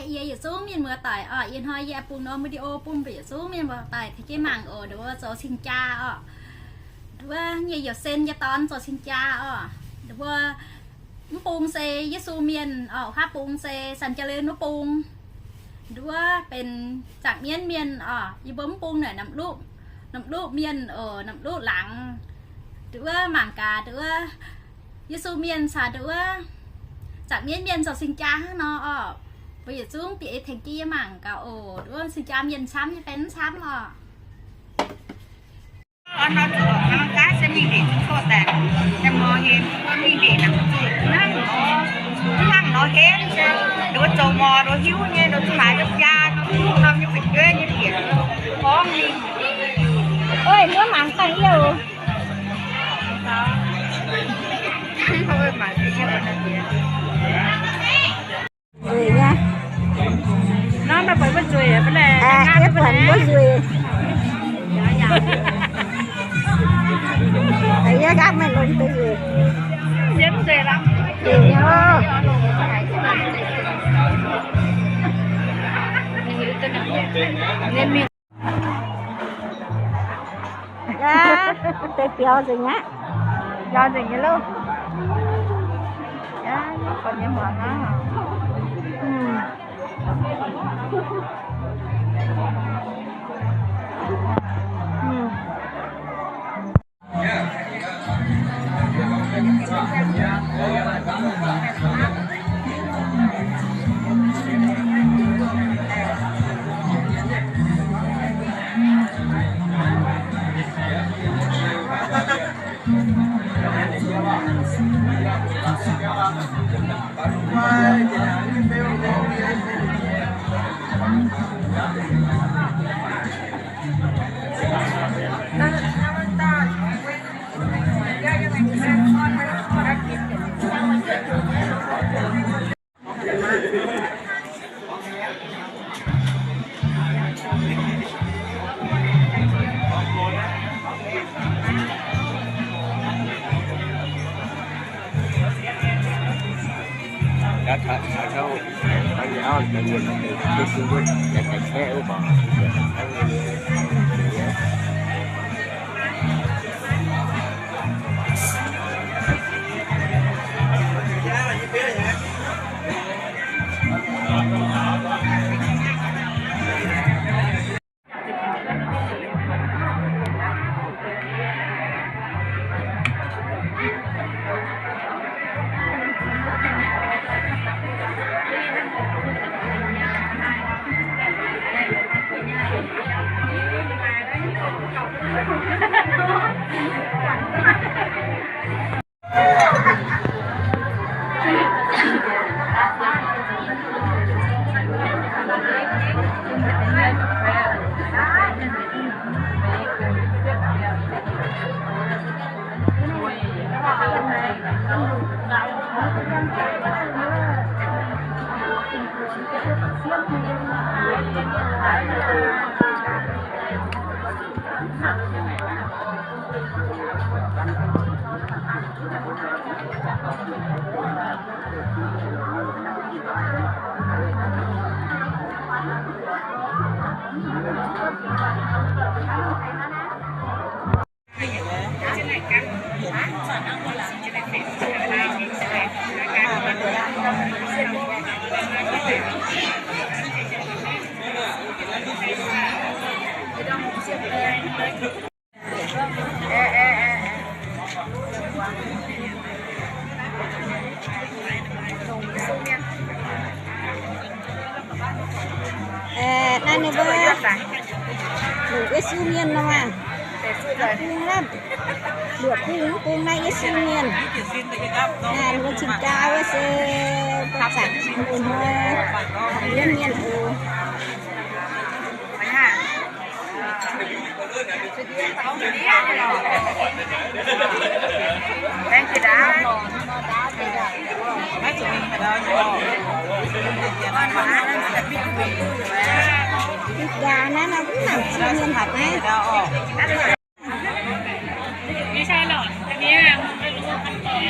Yie yietc zungv mienh muoz-doic oc, ih hnoi yie bungx norm video bun mbuo yietc zungv mienh muoz-doic tengx jienv mangc oc. Nduov zoux cing-jaa oc. Nduov nyei youc sen nyei dorn zoux cing-jaa oc. Nduov mv bung se Yesu mienh oc, huaav bung se San Jaa Lin wuov bung. Nduov benx zaangc mienv mienh oc, yie mbuo mv bung naaic namx luqv mienh oc, namx luqv laangz. Nduov mangc gaax nduov Yesu mienh caux nduov zaangc mienv mienh zoux cing-jaa hnangv nor oc. Mbuo yietc zungv bieqc tengx jienv yie mangc gaax oc. Nduov cing-jaa mienh camv nyei fai mv camv oc. Oi, mbuo mangc gaax yie oc. Nzueic nyei. Nor, mbuo buatc mbuo nzueic, mbuo buatc mbuo nzueic. Yie gapv meih longx duqv nzueic. Nzueic nyei oc. Aa, deix biaux nzengc aqv. Biaux nzengc nyei loh. Aa, buatc nyei hmuangx hnangv. Naaiv ninh mbuo longc Yesu mienh nor maah. Bung naaiv, luoqc bung, bung naaiv Yesu mienh. Naaiv ninh mbuo cing-jaa wuov se ba'zanc mbuo hnoi mienv mienh oc. Jaa naaiv nor mv nangc cing mienh haic naaiv. ไม่ใช่หรอก อันนี้มึงไม่รู้คำตอบ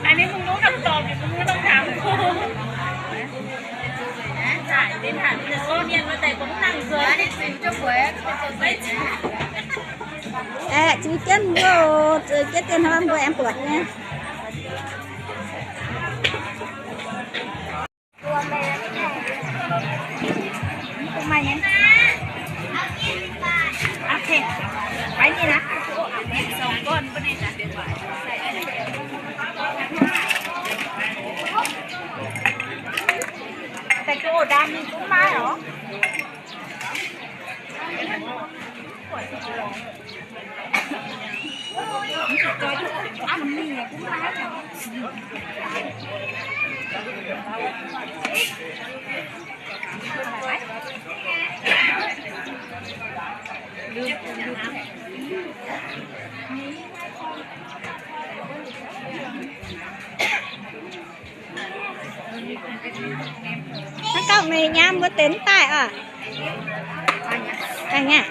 ไม่รู้คำตอบ เดี๋ยวมึงไม่ต้องถามกู Aeqv, ziux jienv mbuo, ziux jienv dien hnoi mbuo aengx buatc nyei. Hnangv gauh meih nyaam mbuo deix mv daaih oc. Daaih nyei.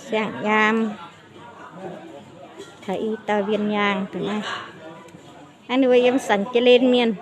Siang-yaam, taux i dauh Wien Yaangh dongh naaiv. Naaiv ninh mbuo yiem Saanx Jaa^len Mienh.